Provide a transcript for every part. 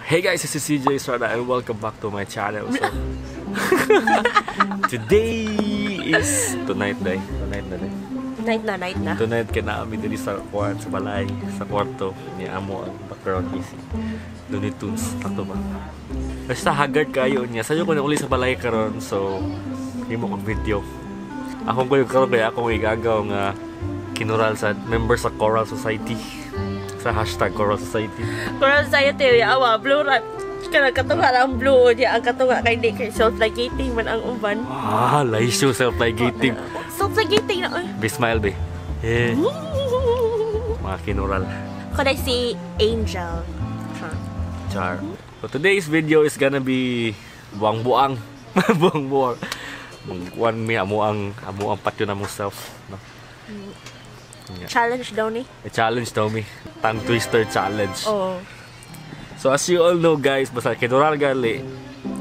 Hey guys, this is CJ Estrada and welcome back to my channel. So, today is tonight day. Tonight na day. Night na, night na. Tonight kay naa mi diri sa kuan sa balay, sa kwarto ni amo ang background is Looney Tunes ato ba. Basta haggard kayo niya. Sayo ko na uli sa balay karon, so himo kog video. Akong kuyog karon kay akong igagaw nga kinural sa member sa Choral Society, sa #ChoralSociety. Pero sa'yo, Tiyo, awa, blue rat. Kanang katunga ang blue, niya ang katunga kay di kay self-ligating man ang uban. Ah, laisyo self-ligating. Self-ligating na, oy. Be smile, be. Eh, mga kinural. Kunay si Angel. Char. Char. So today's video is gonna be buang-buang. Buang-buang. Magkuan mi amo ang patyo na mong self. No? Yeah. Challenge daw ni. A challenge daw mi. Tongue twister challenge. Oh. So as you all know guys, basta kinural gali.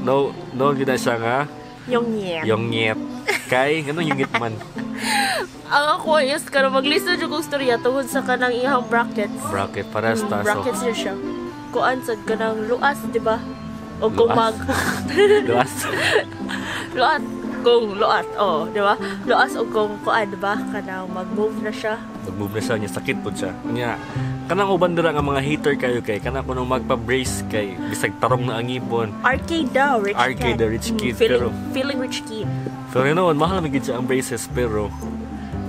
No, no gid na siya nga Yung yeah. yung ngit. Kay ngano yung ngit man? Ang ako is kanang maglisod yung kong storya tungod sa kanang iyang brackets. Bracket parehas ta. So Brackets niya siya. Kuan sa kanang luas, di ba? O kung Luas. mag Luas. Luas kung luas, oh, di ba? Luas o kung kuan, di ba? Kanang mag-move na siya. Mag-move na siya niya, sakit po siya. Nya kanang uban dira nga mga hater kayo kay kanang kuno magpa-brace kay bisag tarong na ang ngipon. RK daw, rich RK kid. The rich kid, feeling, pero feeling rich kid. Pero noon, mahal man gid siya ang braces, pero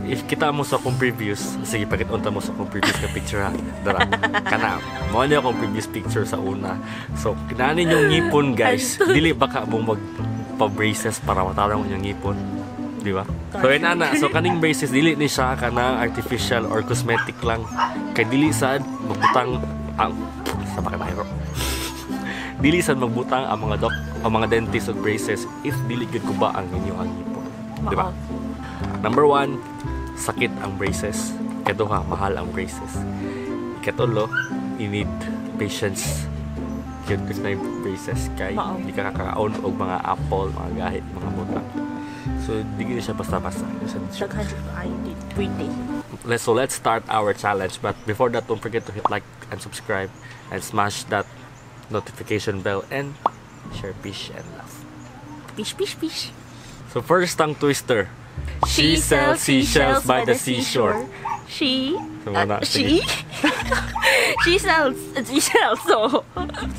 if kita mo sa akong previous, sige, pakit-unta mo sa akong previous nga picture ha. Dara, kana. Mao ni akong previous picture sa una. So, kinanin yung ngipon guys. Dili baka mo magpa-braces para matarong yung ngipon. Di ba? So, yun ana. So, kaning braces, dili ni siya kanang artificial or cosmetic lang. Kay dili sad magbutang ang sa baka mahiro. Dili sad magbutang ang mga doc, ang mga dentist og braces if dili gyud kuba ang inyong ang ngipon. Di ba? Mao. Number one, sakit ang braces. Ikaduha, mahal ang braces. Ikatulo, you need patience. Yun kasi na yung braces kay Mao. di ka kakaon og mga apple, mga gahit, mga butang. So, di gid siya basta-basta. Yun sa Daghan jud kaayo di pwede. So let's start our challenge. But before that, don't forget to hit like and subscribe and smash that notification bell and share peace and love. Pish, pish, pish. So first tongue twister. She sells seashells by the seashore. She So, wala, she sige. She sells seashells. So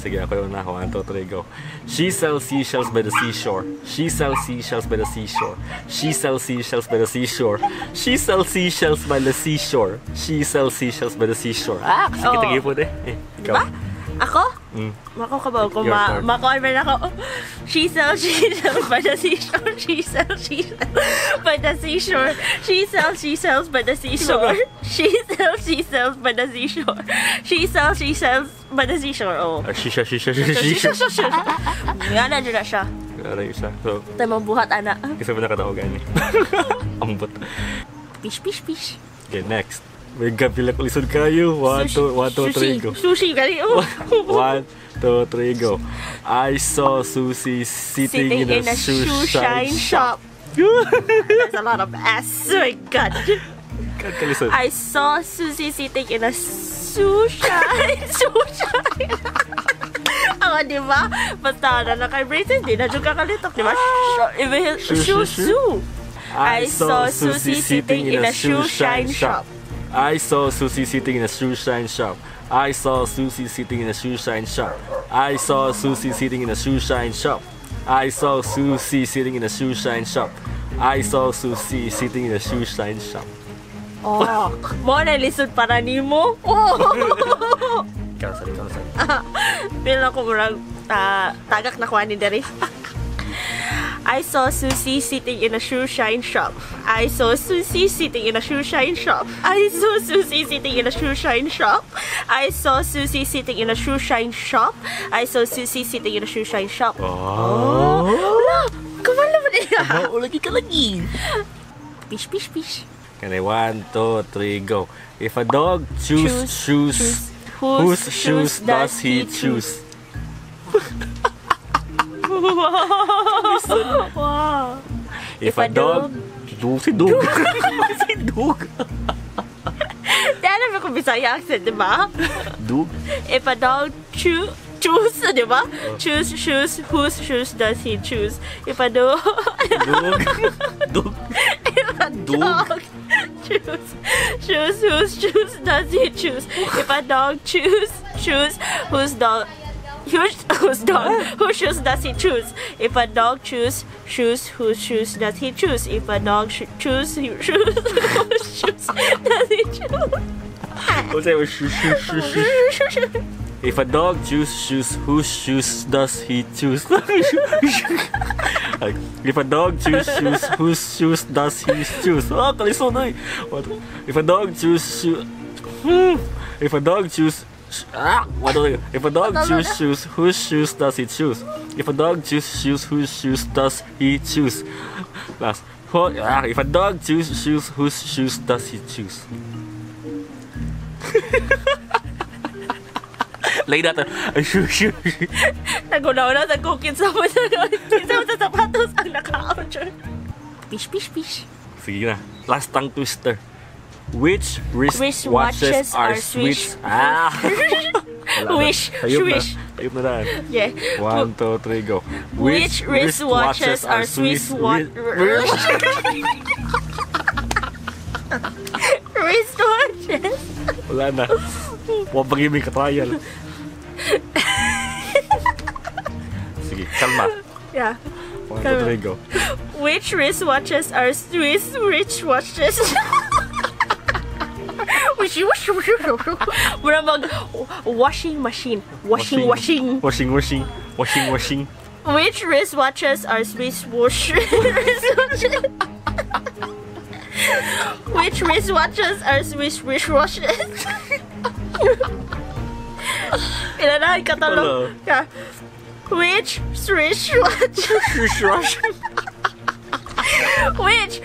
Sige, ako yung una. One, two, three, go. She sells seashells by the seashore. She sells seashells by the seashore. She sells seashells by the seashore. She sells seashells by the seashore. She sells seashells by the seashore. Ah, sakit Oh. ang ipon eh. Eh, ikaw. Diba? Ako? Mm. Mako ka ba? Kung Your ma turn. makuan man ako. She sells seashells by the seashore. She sells seashells by the seashore. She sells seashells by the seashore. She sells seashells by the seashore. She sells seashells by the seashore. Oh. Ah, shisha, shisha, shisha, shisha. Shisha. Nga na dyan na siya. Ano yung isa? So, Tayo mabuhat, ana. kasi mo nakatawagan eh. Ambot. Pish, pish, pish. Okay, next. May gabi lang ulisod kayo. One, two, one, two, three, go. Sushi, gali. Oh. One, two, three, go. I saw Susie sitting in a shoe shine shop. There's a lot of S. Oh my God. Kalisod. I saw Susie sitting in a shoe shine. Ako, di ba? Basta na naka-braces, di na juga kalitok, di ba? Shoe, Shoe, shoe, shoe. I saw Susie sitting in a shoe shine shop. I saw Susie sitting in a shoe shine shop. I saw Susie sitting in a shoe shine shop. I saw Susie sitting in a shoe shine shop. I saw Susie sitting in a shoe shine shop. I saw Susie sitting in a shoe shine shop. Oh, mo na lisod para nimo. Oh. Ikaw sa, ikaw sa. Feel ako murag tagak na kuha ni diri. I saw Susie sitting in a shoe shine shop. I saw Susie sitting in a shoe shine shop. I saw Susie sitting in a shoe shine shop. I saw Susie sitting in a shoe shine shop. I saw Susie sitting in a shoe shine shop. Oh. Wala! Kumala ba niya? Oh, lagi ka lagi. Pish, pish, pish. Okay, one, two, three, go. If a dog choose Choose, shoes, choose. Whose shoes does he choose? Wow. If a dog, dog si dog. Si dog. Di alam ko Bisaya accent, di ba? Dog. If a dog chew, Choose, di ba? Choose shoes, whose shoes does he choose? If a dog, Dog. Dog. If a Dog. Dog choose shoes, whose shoes does he choose? If a dog choose shoes, whose shoes does he choose? If a dog choose shoes, whose shoes does he choose? If a dog choose shoes, whose shoes does he choose? What's that? Shoe, shoe, shoe, shoe. If a dog choose shoes, whose shoes does he choose? Like, if a dog choose shoes, whose shoes does he choose? Ah, kalisod eh. What? If a dog choose shoes, If a dog choose, ah, what do I- If a dog choose shoes, whose shoes does he choose? If a dog choose shoes, whose shoes does he choose? Last. If a dog choose shoes, whose shoes does he choose? Lay that. Shoe, shoe, shoe. Naguna-una sa kung kinsa mo sa sapatos ang nakaon. Pish, pish, pish. Sige na. Last tongue twister. Which wristwatches Wristwatches are are Swiss? Swiss. Ah! Wala na. Wish, Ayop na. swish. Ayop na daan. Yeah. 1, 2, 3, go. Which wristwatches are Swiss wristwatches? Wala na. Huwag pag-ibig ka-trial. Sige, kalma. Yeah. 1, 2, 3, go. Which wristwatches are Swiss wristwatches? Wish, wish, wish, wish. Mura mag washing machine. Washing, washing. Washing, washing. Washing, washing. Which wristwatches are Swiss wash wristwatches? Which wristwatches are Swiss wristwatches? Ilan na? Katalo. Wala. Yeah. Which wristwatches? Swish, Which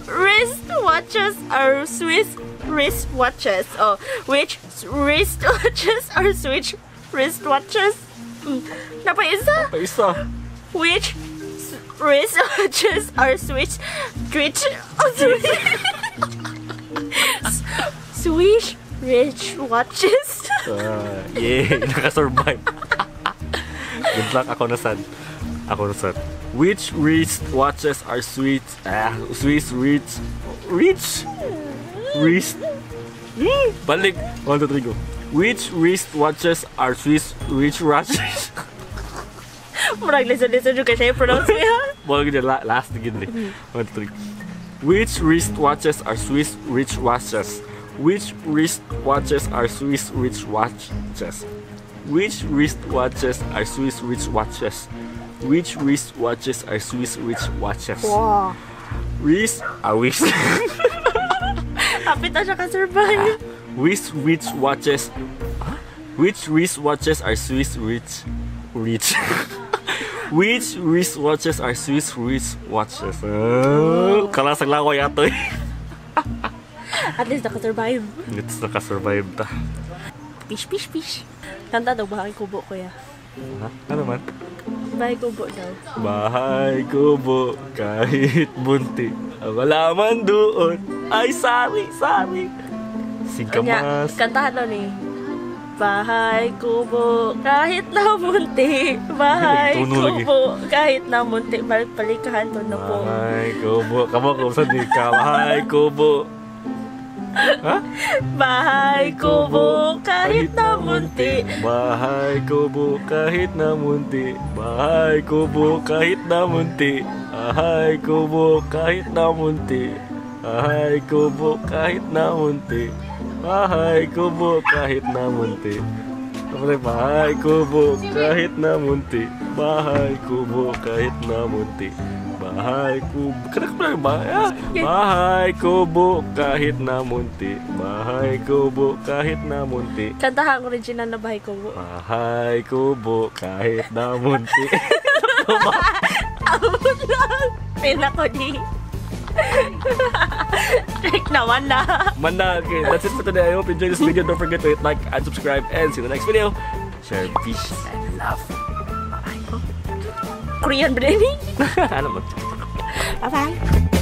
wristwatches are Swiss wristwatches? Oh, which wristwatches are Swiss wristwatches? Napaisa? Paisa. Which wristwatches are Swiss rich oh, Swiss Swiss wristwatches? Yeah, nakasurvive. Good luck, ako na sad. Ako na sad. Which wristwatches are Swiss? Swiss rich rich wrist. Balik. 1, 2, 3, go. Which wristwatches are Swiss rich watches? Murag listen jud kay siya pronounce niya. Well, last gid ni. 1, 2, 3. Which wristwatches are Swiss rich watches? Which wristwatches are Swiss rich watches? Which wristwatches are Swiss rich watches? Which wristwatches are Swiss rich watches? Wow. Wrist, wrist. Kapit na siya ka-survive. Which rich watches? Huh? Which wristwatches are Swiss rich rich? Which wristwatches are Swiss wristwatches? Kalasag lang ko yato eh. At least nakasurvive. It's nakasurvive ta. Pish, pish, pish. Kanta daw, bahay kubo, kuya. Ha? Ano man? Bahay kubo daw. Bahay kubo kahit bunti. Ang wala man doon ay sari-sari. Kanya, Singkamas. kantahan daw ni. Bahay kubo kahit na munti. Bahay Tuno lagi. Kubo kahit na munti. Palikahan to na po. Bahay kubo. Kamo kung saan di ka. Bahay kubo. Ha? Bahay kubo kahit na munti. Bahay kubo kahit na munti. Bahay kubo kahit na munti. Bahay kubo kahit na munti. Bahay kubo kahit na munti. Bahay kubo kahit na munti. Bahay kubo kahit na munti. Bahay kubo kahit na munti. Bahay kubo. Kana ba? Bahay kubo kahit na munti. Bahay kubo kahit na munti. Kantahan ko original na bahay kubo. Bahay kubo kahit na munti. Abot lang. Pina ko di. Check naman na. Mana, okay, that's it for today. I hope you enjoyed this video. Don't forget to hit like and subscribe, and see you in the next video. Share peace and love. Korean ba din? Ano mo? Bye-bye.